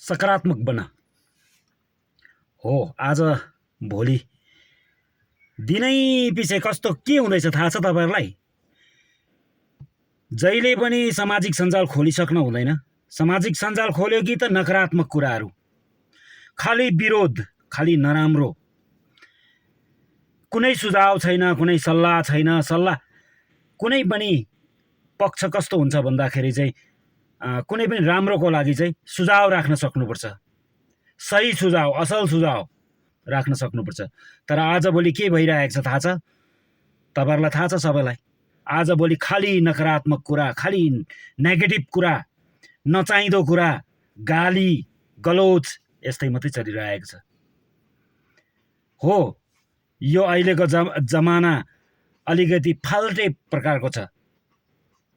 सकारात्मक बना हो। आज भोलि दिनै पछि कस्तो के हुँदैछ थाहा छ तपाईहरुलाई? जहिले पनि सामाजिक सञ्जाल खोलिसक्न हुँदैन। सामाजिक सञ्जाल खोल्यो कि त नकारात्मक कुराहरू, खाली विरोध, खाली नराम्रो, कुनै सुझाव छैन, कुनै सल्लाह छैन। सल्लाह कुनै पनि पक्ष कस्तो हुन्छ भन्दाखेरि चाहिँ कुनै पनि राम्रोको लागि चाहिँ सुझाव राख्न सक्नुपर्छ, सही सुझाव, असल सुझाव राख्न सक्नुपर्छ। तर आजभोलि के भइरहेको छ थाहा छ तपाईहरुलाई? थाहा छ सबैलाई। आजभोलि खाली नकारात्मक कुरा, खाली नेगेटिभ कुरा, नचाहिँदो कुरा, गाली गलौज यस्तै मात्रै चलिरहेको छ। हो, यो अहिलेको जमाना अलिकति फाल्टे प्रकारको छ।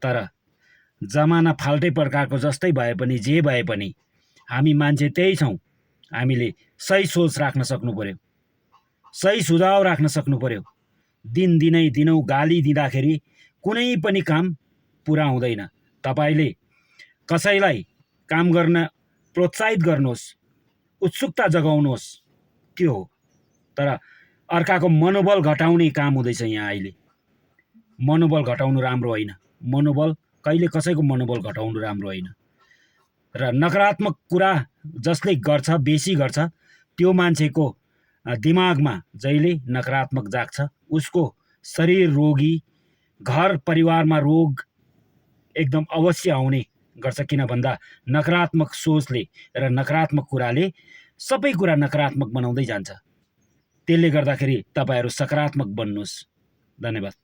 तर जमाना फाल्टे प्रकारको जस्तै भए पनि, जे भए पनि हामी मान्छे त्यही छौं। हामीले सही सोच राख्न सक्नु पर्यो, सही सुझाव राख्न सक्नु पर्यो। दिनौ गाली दिँदाखेरि कुनै पनि काम पुरा हुँदैन। तपाईले कसैलाई काम गर्न प्रोत्साहित गर्नुहोस्, उत्सुकता जगाउनुहोस्, त्यो हो। तर अर्काको मनोबल घटाउने काम हुँदैछ यहाँ अहिले। मनोबल घटाउनु राम्रो होइन। मनोबल कहिले कसैको मनोबल घटाउनु राम्रो होइन। र नकारात्मक कुरा जसले गर्छ, बेसी गर्छ, त्यो मान्छेको दिमागमा जहिले नकारात्मक जाग्छ। उसको शरीर रोगी, घर परिवारमा रोग एकदम अवश्य आउने गर्छ। किन भन्दा नकारात्मक सोचले र नकारात्मक कुराले सबै कुरा नकारात्मक बनाउँदै जान्छ। त्यसले गर्दाखेरि तपाईहरु सकारात्मक बन्नुस्। धन्यवाद।